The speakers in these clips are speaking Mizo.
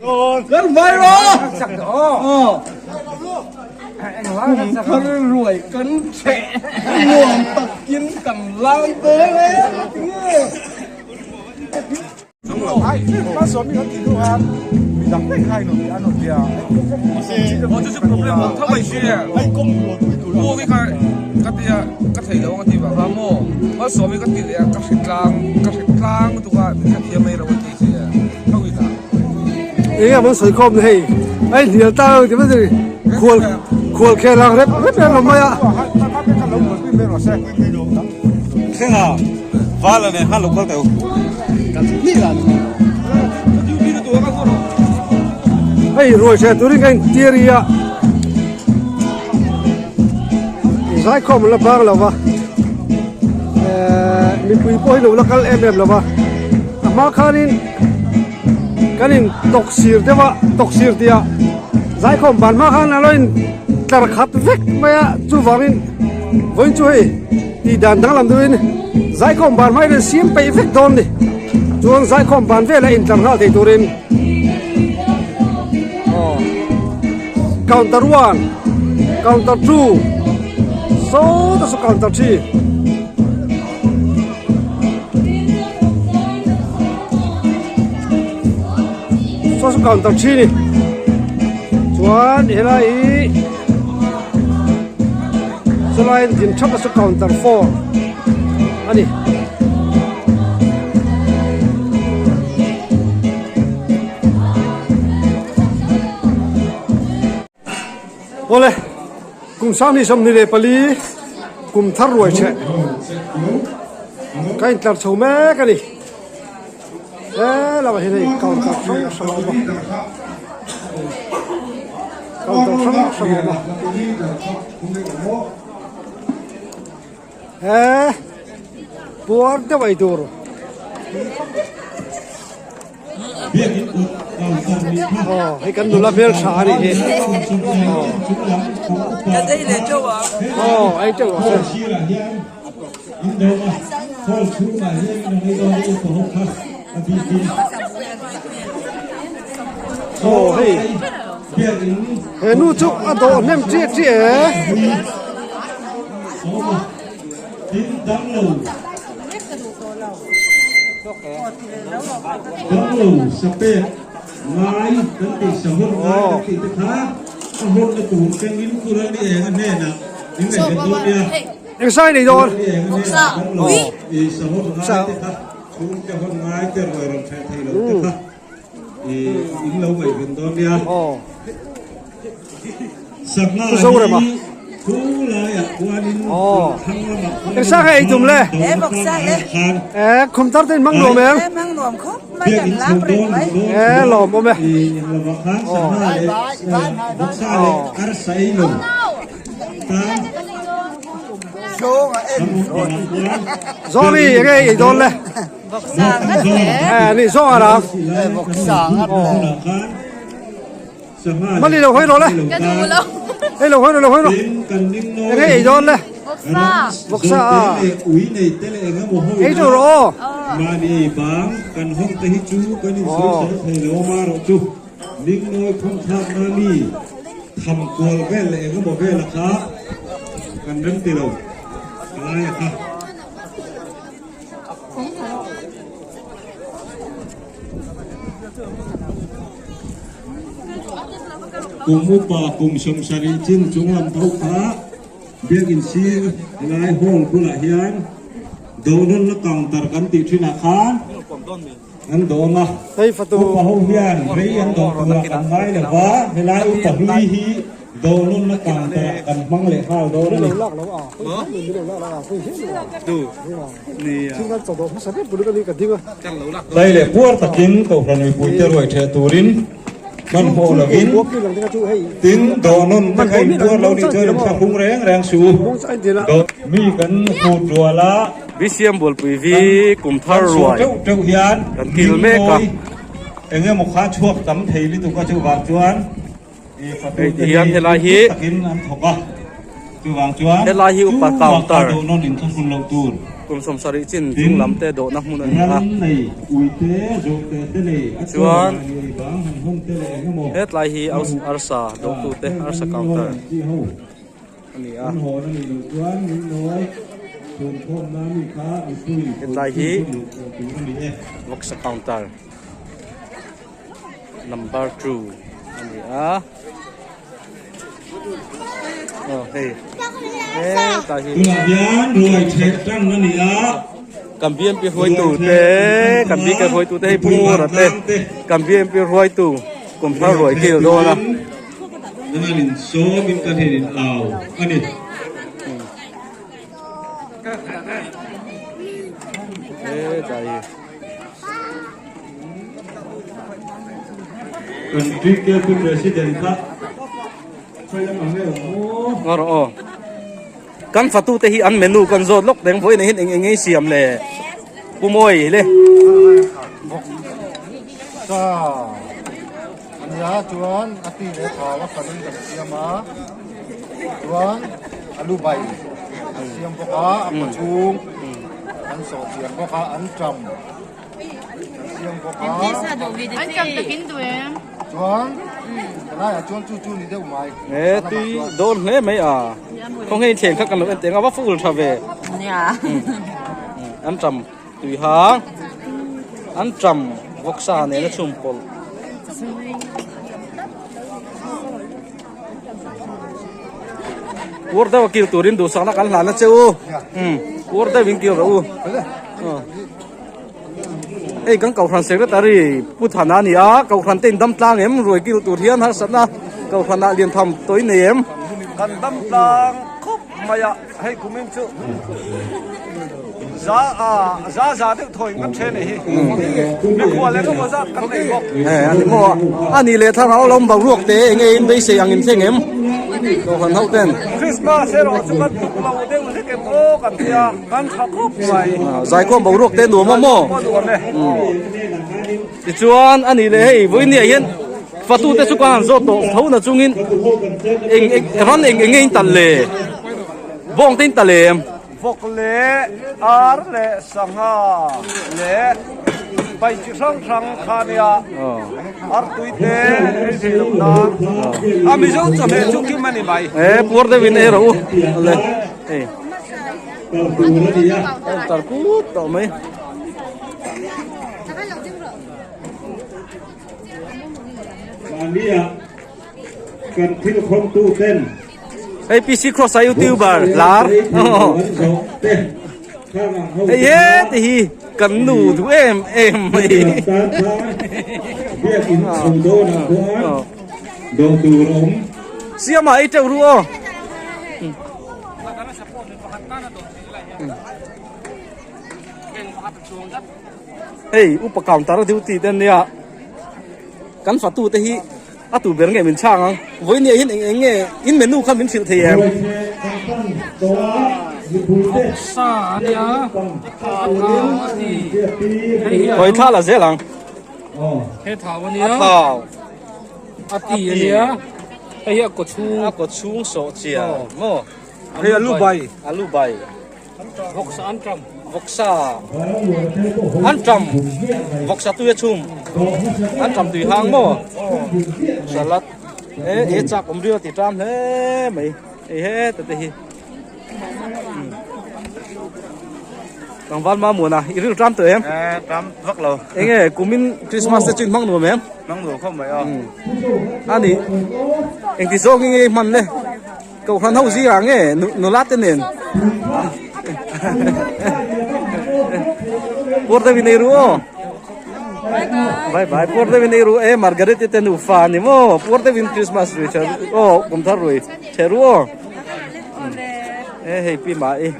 Kan vai rawh! Kum thar ruai kan cheh nuam takin kan lang dawn e tinge? Eng a sawi khawm ni hei a inhnial ta lo ti mai ni khual khual khel ang rep rep em lo mai a. Thlenga vala nen khan lo kal teh u. Hei ruai hre turin ka intir hi a zaikhawm la bang lo va eh mipui pawh hi lo la kal em em lo va a hma khanin kan in tawk sir deuh a tawk sir tih ah zaikhawm ban hma khan a lo in tlar khat vek mai a chuvangin vawiin chu hei tih dan danglam deuhin zaikhawm ban hma hian an siam peih vek dawn a ni chuan zaikhawm ban velah intlar nghal thei turin aw counter one counter two saw te saw counter three. Saw saw counter three ni chuan helai hi chulai din thap a saw counter four a ni. Awle kum 24 kum thar ruai chhe ka intlar chho mek a ni he lamah hian hei counter hrang hrang a awm a counter hrang hrang a awm a he puar deuh ei tur. Aw hei kan nula hmel tha a nih hi aw aw ei teuh rawh se. Aw hei he nu chu a dawh hnem chiah chiah e. Damlo sapek ngai kan tih sahawt ngai kan tih te kha a hawnna tur kengin Kura ni eng a hnenah min ngaihven dawn nia. Eng sai nei dawn? Kura ni eng a hnenah damlo i sahawt ngai te kha chhungte hawn ngai te ruai rawn ṭheh thei lo te kha i in lo ngaihven dawn nia. Sangha hi thu laiah khuanin thlang lamah khuanin Eng sang ei tum le? Eh, khum tar te in mang nuam em? Mang nuam khawp mai kan lam reng mai. Eh, lawm awm e. Lamah khan sangha leh vawksa leh arsa ei lo tan Zawri eng ei dawn le? Vawksa ngat le. Eh, ni zawng a rang. Vawksa ngat le. Mali lo hawi rawh le. Hei lo hawi rawh lo hawi rawh. Eng ei dawn le. Vawksa. Ei teuh rawh aw. Mani ei bang kan hawng te hi chu kan in sawi sawi thei lo ma rawh chu ning nawi phung thlak na mi tham kual vel leh eng emaw vel a kha kan rem ti lo lai a kha. Kum upa kum 70 chin chung lam tho kha biakinn sir helai hall bulah hian donawnna counter kan tih thinah khan an dawn a. Upa ho hian rei an dawh turah kan ngai lo va, helai upa hlui hi donawnna counter ah kan hmang leh nghal dawn a ni. Tlai leh puar takin Kohhran mipuite ruai theh turin hmanhmawh lovin tin dawhnawn te kha inbuar lo nih chuan inthla hung reng reng suh u. Mi kan hut rual a. BCM Bualpui vi kum thar ruai teuh teuh hian kan kil mek a. Eng emaw kha chhuak tam thei lutuk a chuvang chuan Hei ti hian helai hi takin an thawk a chuvang chuan helai hi upa counter dawhnawn inthlahrun loh tur. Kum 70 chin chung lam te dawhna hmun a ni a. Chuan hetlai hi arsa dawhtute arsa counter a ni a. Hetlai hi vawksa counter number 2 a ni a. Aw hei hetlai hi Tunah hian ruai chheh tan a ni a. Kan BMP hruaitu te kan BK hruaitu te hei Pu Ngura te kan BMP hruaitu kum thar ruai kil dawn a. Nan an in sawm in kan hen in au a ni. Hetlai hi. Kan BKP President kha khawi lamah nge awm aw? Ngaw rawh aw. Kan fatu te hi an menu kan zawt lawk reng vawiin ah hian eng eng nge siam le Pu Mawi le. Sa ania chuan a ti leh thau a hran in kan siam a chuan alu bai an siam bawk a a kaw chhung an sawh chian bawk a an ṭam an siam bawk a An ṭam takin duh em? Chuan helaiah chuan chu chu ni deuh mai. He tui dawn hle mai a. Khaw ngei thleng kha kan lo en teng a va full tha ve. Nia. An ṭam tui hang. An ṭam vawksa nen a chhum pawlh. Pur deuh a kil turin duhsakna kan hlan a che u. Pur deuh in kil rawh u. Hei kan kohhran secretary Pu Thana a ni a, kohhran te in dam tlang em ruai kil tur hian harsatna kohhran ah lian tham tawih nei em? Kan dam tlang khawp mai a, hei kumin chu za a za za deuh thawi in kan then nei hi, mikhual leh engemaw zat kan nei bawk. He a ni maw a ni leh thlarau lo boruak te enge in beisei ang in thleng em? Kohhran ho ten. Christmas erawh chu kan tuk lo deuh hlek em aw kan tia. Kan tha khawp mai. Zaikhawm boruak te nuam a maw? Nuam e. Tichuan a nih leh hei vawinia hian fatu te chu kan han zawt tawh tho na chungin eng eng ran eng eng nge in talh le? Bawng te in talh em? Vawk leh ar leh sangha leh pai chi hrang hrang kha nia artui te ei thei loh nan a Mizo chawhmeh chu kim a ni mai. E puar deuhin ei rawh u. Awle hei. Tar kut tawh mai. Mahnia kan thil khawmtu ten Hei PC Cross a youtuber lar. Hei he te hi kan nu duh em em mai. Biakin chho dawn ah khuan dawh tur a awm. Siama ei teuh ru aw. Hei upa counter a duty te ania kan fatu te hi a tu ber nge min chhang ang vawinia hian eng eng nge in menu kha min hrilh thei em. Hawi thla la zel ang. A thau. A ti ania hei hi a kaw chhung. A kaw chhung sawh chian maw. Hei alu bai. Alu bai. Vawksa an tam. Vawksa an tam. Vawksa tui a chhum. An tam tui hang maw. Salad. E e chak awm riau ti tam hle mai. Hei he te te hi. Tlangval ma muana i ril tam tawh em? Eh tam vak lo. Enge kumin Christmas te chu in hmang nuam em? Hmang nuam khawp mai aw. Ani engti zawng nge hman le? Kohhran ho zingah nge nula te nen Puar deuhin ei ru aw. Bye bye. Puar deuhin ei ru e Margaret te nufa ani maw. Puar deuhin Christmas rui che aw kum thar rui che ru aw. E hei pi ma i.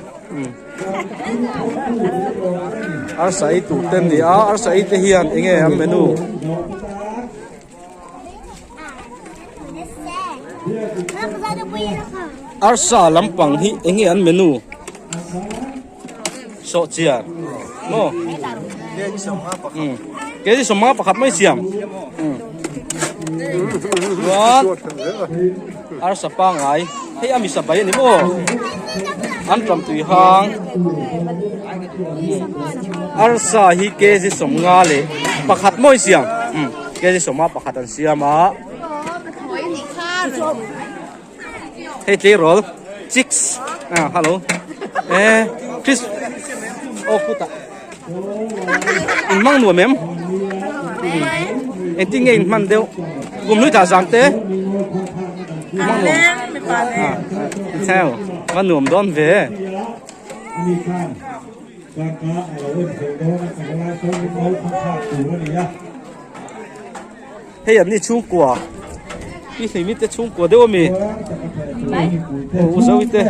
Arsa ei tur te ni a arsa ei te hian enge an menu. Arsa lampang hi enge an menu sawh chiar maw kei sawma pakhat mai siam chuan arsa pangai hei a misa bai ani maw an tam tui hang. Arsa hi kg sawmnga leh pakhat mawi siam umm kg sawma pakhat an siam a hei tleirawl chicks ah hello eh chris aw khutah in hmang nuam em engtin nge in hman deuh kum hlui thlah zan te hmang nuam ah chheu va nuam dawn ve. Hei an ni chhungkua i hlimi te chhungkua deuh ami aw u Zoe te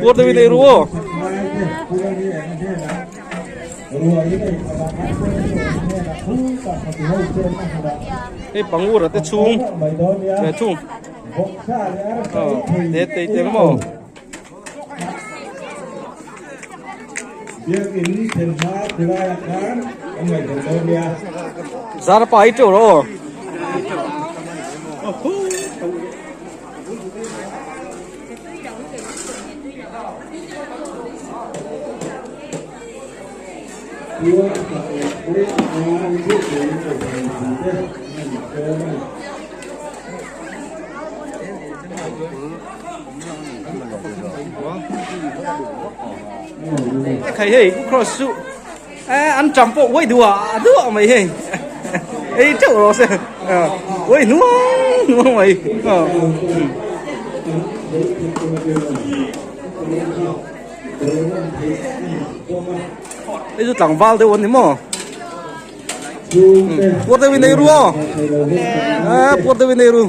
puar deuh in ei ru aw. Hei pangura te chhung ve thung aw te tei te maw. Zarpa hi teuh rawh aw. Khai hei cross chu an ṭam pawh uai duah duah mai hei ei ṭeuh rawh se uai hnuang hnuang mai hei chu tlangval deuh an ni maw puar deuhin ei ru aw puar deuhin ei ru.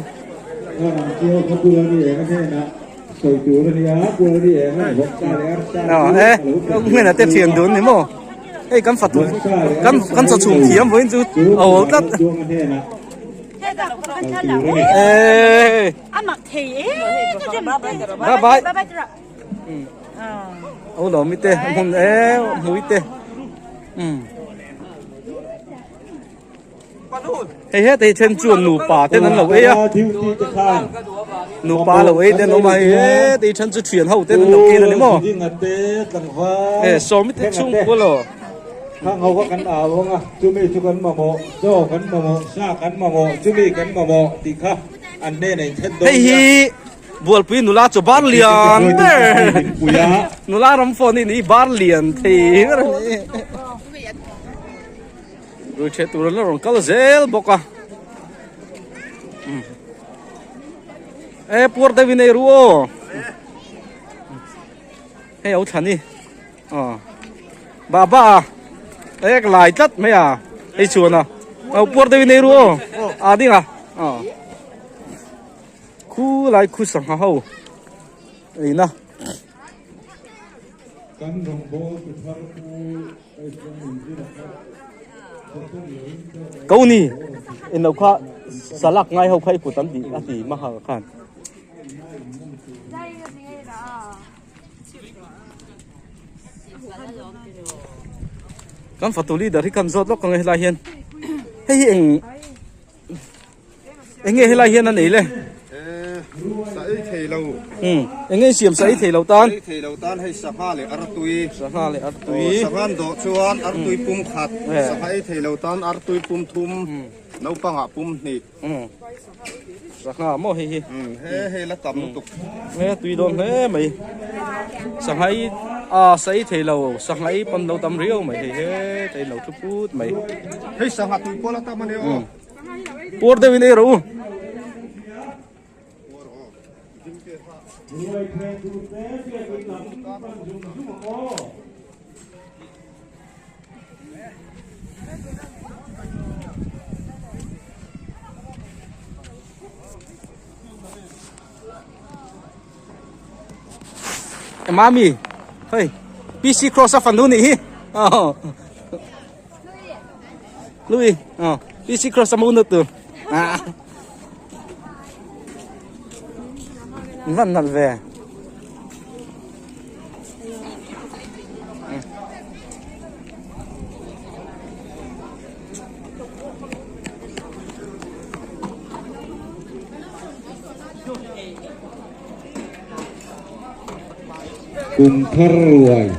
Hmena te thian dun ni maw hei kan fatu kan kan chaw chhum thiam vawiin chu a awl tlat bye bye au lo mi te hmun e hmui te Hei heta hi then chuan nupa ten an lo ei a nupa lo ei ten awm a hei heta hi then chu thian ho ten an lo kil a ni maw e sawmi te chhungkua lo Khang ho kha kan au ang a chumi chu kan mamawh chaw kan mamawh sa kan mamawh chumi kan mamawh tih kha an hnenah in thlen dawn Hei hi Bualpui nula chu bar lian ber nula ram phone hi ni bar lian thei ber a ni. Rui chhe tur an la rawn kal zel bawk a e puar deuh in ei ru aw hei au thlan i aw baba ek lai tlat mai a hei chuan a au puar deuh in ei ru aw a ding a aw khu lai khu sangha ho eina kan rawngbawl tu thar pu Ko ni in lo kha salak ngai ho kha i kut an ti a ti maha khan. Kan fatu leader hi kan zawt lawk ang helai hian hei hi eng Enge helai hian a nei le? Sa ei thei lo. Enge siam sa ei thei lo tan? Ei thei lo tan hei sangha leh artui. Sangha leh artui. Sangha an dawh chuan artui pum khat. Sangha ei thei lo tan artui pum thum. Naupangah pum hnih. Sangha maw hei hi? He hei la tam lutuk. He tui dawn hle mai. Sangha ei a sa ei thei lo sangha ei pawn lo tam riau mai hei he ta in lo thu put mai. Hei sangha tui pawh la tam a ni aw. Puar deuhin ei rawh u. Mami, hei, PC Cross a fanu nih hi. Oh. Lui, oh, PC Cross a mu nu tur. Ah. Van nalh ve. Kum thar ruai.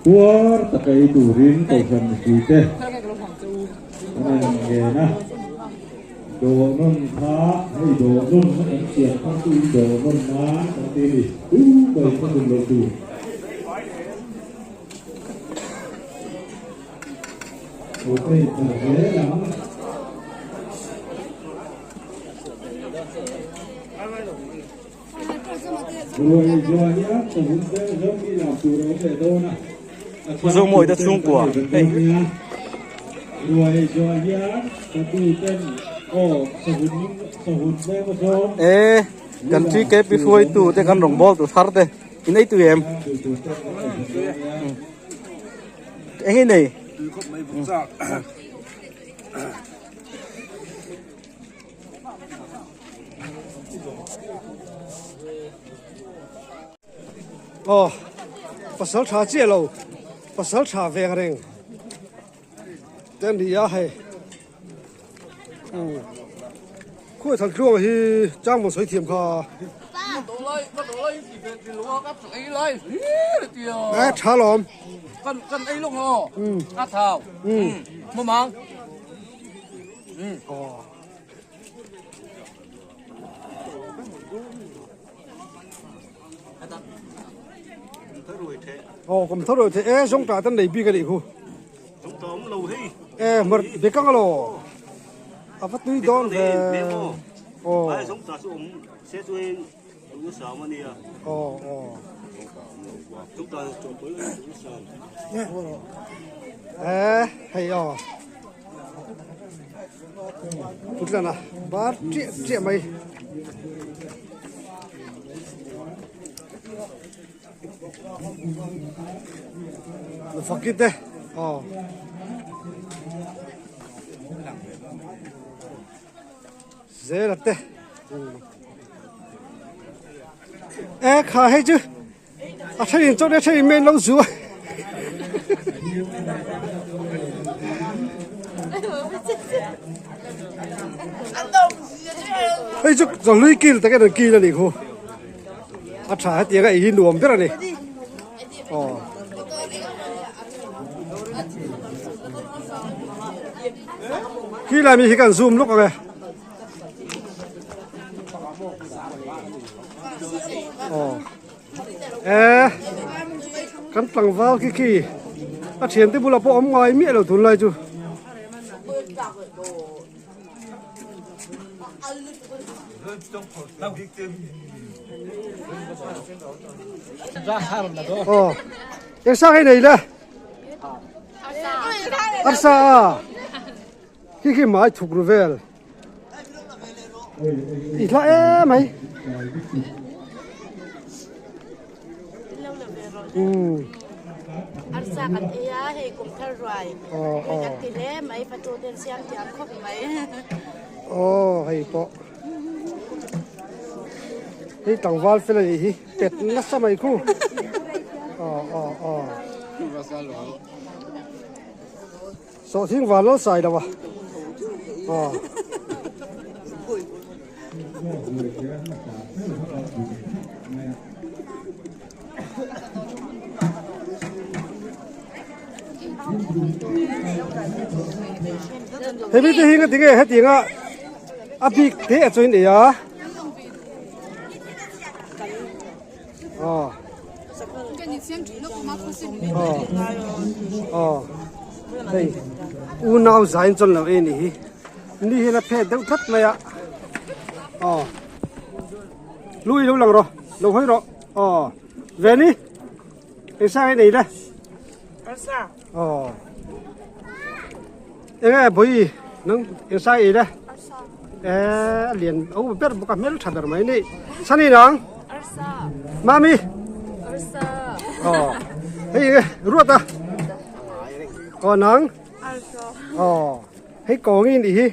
Puar taka ei turin Kohhran mipuite an han ngen a, dawhnawn kha hei dawhnawn na kan siam kha chu in dawhnawn nan kan ti a ni, tu mai kha hun loh tur. Tute in thar zel ang. Ruai zuah hian savun vel zawng hi lam tur a awm leh dawn a. Pu Zomawi te chhungkua hei. Ruai zuah hian ka nu ten aw savun savun tlem a zawng. E kan TKP hruaitu te kan rawngbâwl tu thar te in ei tui em? Eng in ei? Tui khawp mai vawk chak. Aw pasal tha chiah lo pasal tha veng reng te an ni a hei umm khawi than tluang hi chang maw sawi thiam kha e tha lawm umm Aw kum thar ruai the e zawng tah ten nei bik a nih khu e mar bekang alo a va tui dawn ve aw aw aw e hei aw Putlana bar chiah chiah mai. Fakit te aw. Zela te. E kha hei chu A thenin chuan a thenin men lo zu a. Hei chu zawhlui kil tak erawh kil a nih khu. A tha hetiang a ei hi nuam ber a ni. Aw. Khi lai mi hi kan zoom lawk ang e. Aw. E kan tlangval khi khi a thian te bulah pawh awm ngai miah lo tunlai chu. Aw eng sang hei nei le arsa a khi khi mai thuk ru vel. I hla em mai. Umm. Arsa kan ei a hei kum thar ruai tui kan ti hle mai fatu ten siam thiam khawp mai. Aw hei pawh hei tlangval fel a nih hi pet nasa mai khu aw aw aw. Sawhthing van lo sai lo a. Aw. Hemi te hi nga tinge hetianga a bik te a chuin ei a. Aw. Aw. Aw. Hei unau zain chuan lo ei ni hi. Ni hian a phet deuh tlat mai a. Aw. Lui lo lang rawh. Lo hawi rawh. Aw. Veni. Eng sa nge nei le? Aw. Eng nge bawi nang eng sa ei le? Eh a lian o ber bawk a hmel tha ber mai ni. Sani nang? Arsa. Mami. Arsa. Aw. Hei nge ruat a. Aw nang? Arsa. Aw. Hei kawng i nih hi.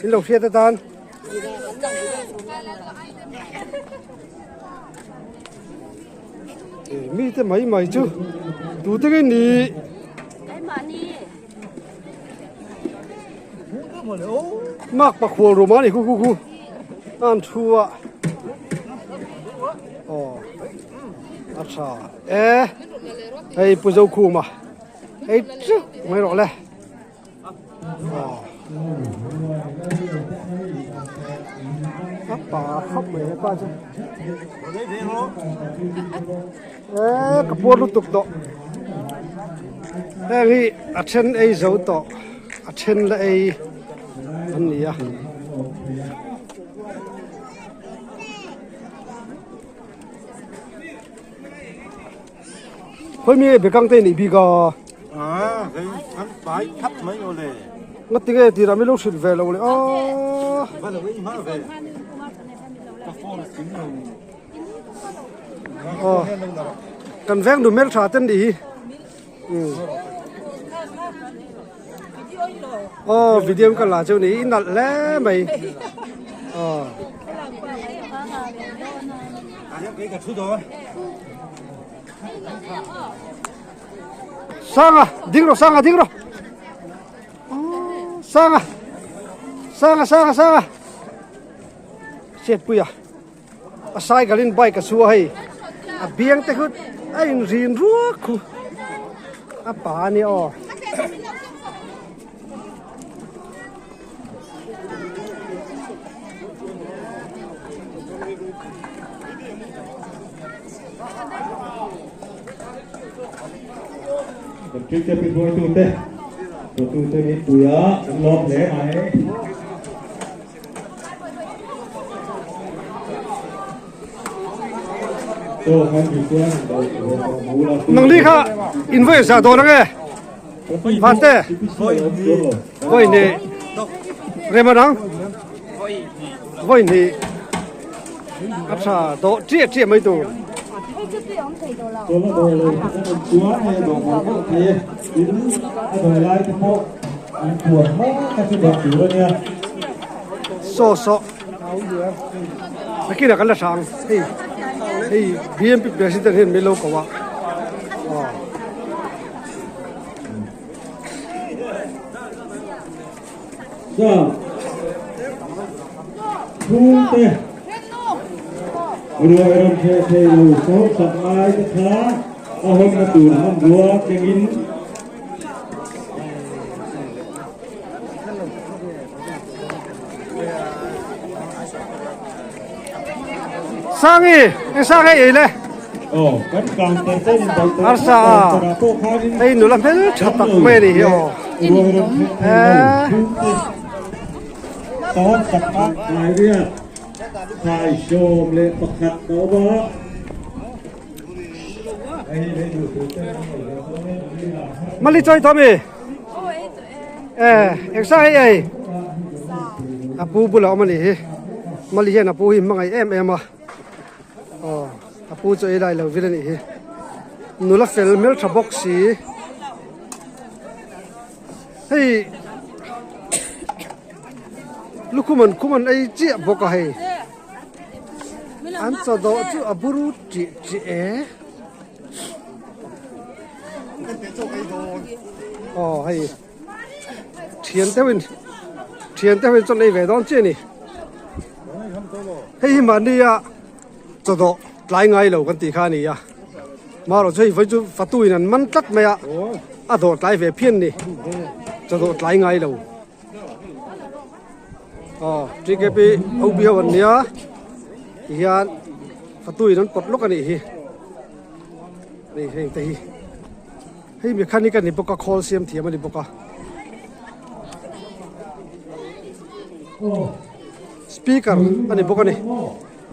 In lo hriat atan. Mi te mai mai chu tu te nge ni. Mak pakhual rum a ni khu khu khu an thu a aw a tha e. Hei Pu Zokhuma hei teuh mai rawh le. A pa khawp mai hepa chu. Eee ka puar lutuk tawh. Heng hi a then ei zo tawh a then la ei an ni a. Khawi mi bekang te nih bik a. À, cái ăn bái thắt mấy rồi lệ. Ngắt tiếng nghe thì là mới lúc xịt về lâu lệ. Ờ. Ờ. Cần veng đủ mel tha tên đi. Ừ. Ờ, video kan la chu ni in nalh hle mai. Ờ. Sanga ding rawh Sanga ding rawh Sanga Sanga Sanga Sanga Chetpui a a cycle in bike a chu a hei a biang te khu a in rin ruak khu a pa a nia aw. Kan thil te hruaitute hruaitute min pui a kan lawm hle mai. Nang li kha in vawi zah dawn ange Vante vawi hnih rem a dang vawi hnih a tha dawh chiah chiah mai tur. Saw saw nakinah kan la hrang hei hei B_M_P president hian min lo ko a aw. Chhungte ruai rawn theh thei lo sawm sak ngai te kha a hawnna tur hmanrua kengin Sangi, eng sa nge ei le? Aw, kan counter te in dal tawh Arsa a, pawh khanin hei nula hmel tha tak mai a ni hi aw. Ruai rawn theh thei lo chhungte sawm sak a Lairiat thai 11 a awm a. Mali chawi tawh mi? Eh, eng sa hei ei? A pu bulah awm a nih hi. Mali hian a pu hi hmangaih em em a. Aw, a pu chu ei lai lo vil a nih hi. Nula fel hmeltha bawk si. Hei lukhum an khum an ei chiah bawk a hei. An chaw dawh chu a buru tih tih e. Aw hei thian deuhin thian deuhin chuan ei ve dawn chiah a ni. Hei hi mahnia chaw dawh tlai ngai lo kan tih kha a ni a. Marawh chu hei vawi chu fatu in an man tlat mai a, a dawh tlai ve phian a ni. Chaw dawh tlai ngai lo. Aw TKP OB ho an nia tihian fatu in an pawt lawk a nih hi hei heng te hi hei mechanic a ni bawk a khawl siam thiam a ni bawk a speaker a ni bawk a ni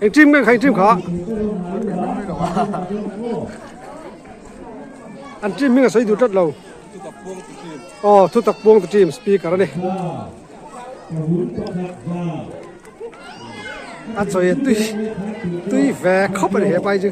eng team nge kha eng team kha an team hming a sawi duh tlat lo. Aw thutak puang tu team speaker a ni. A chawi a tui tui ve khawp a ni he pai chu.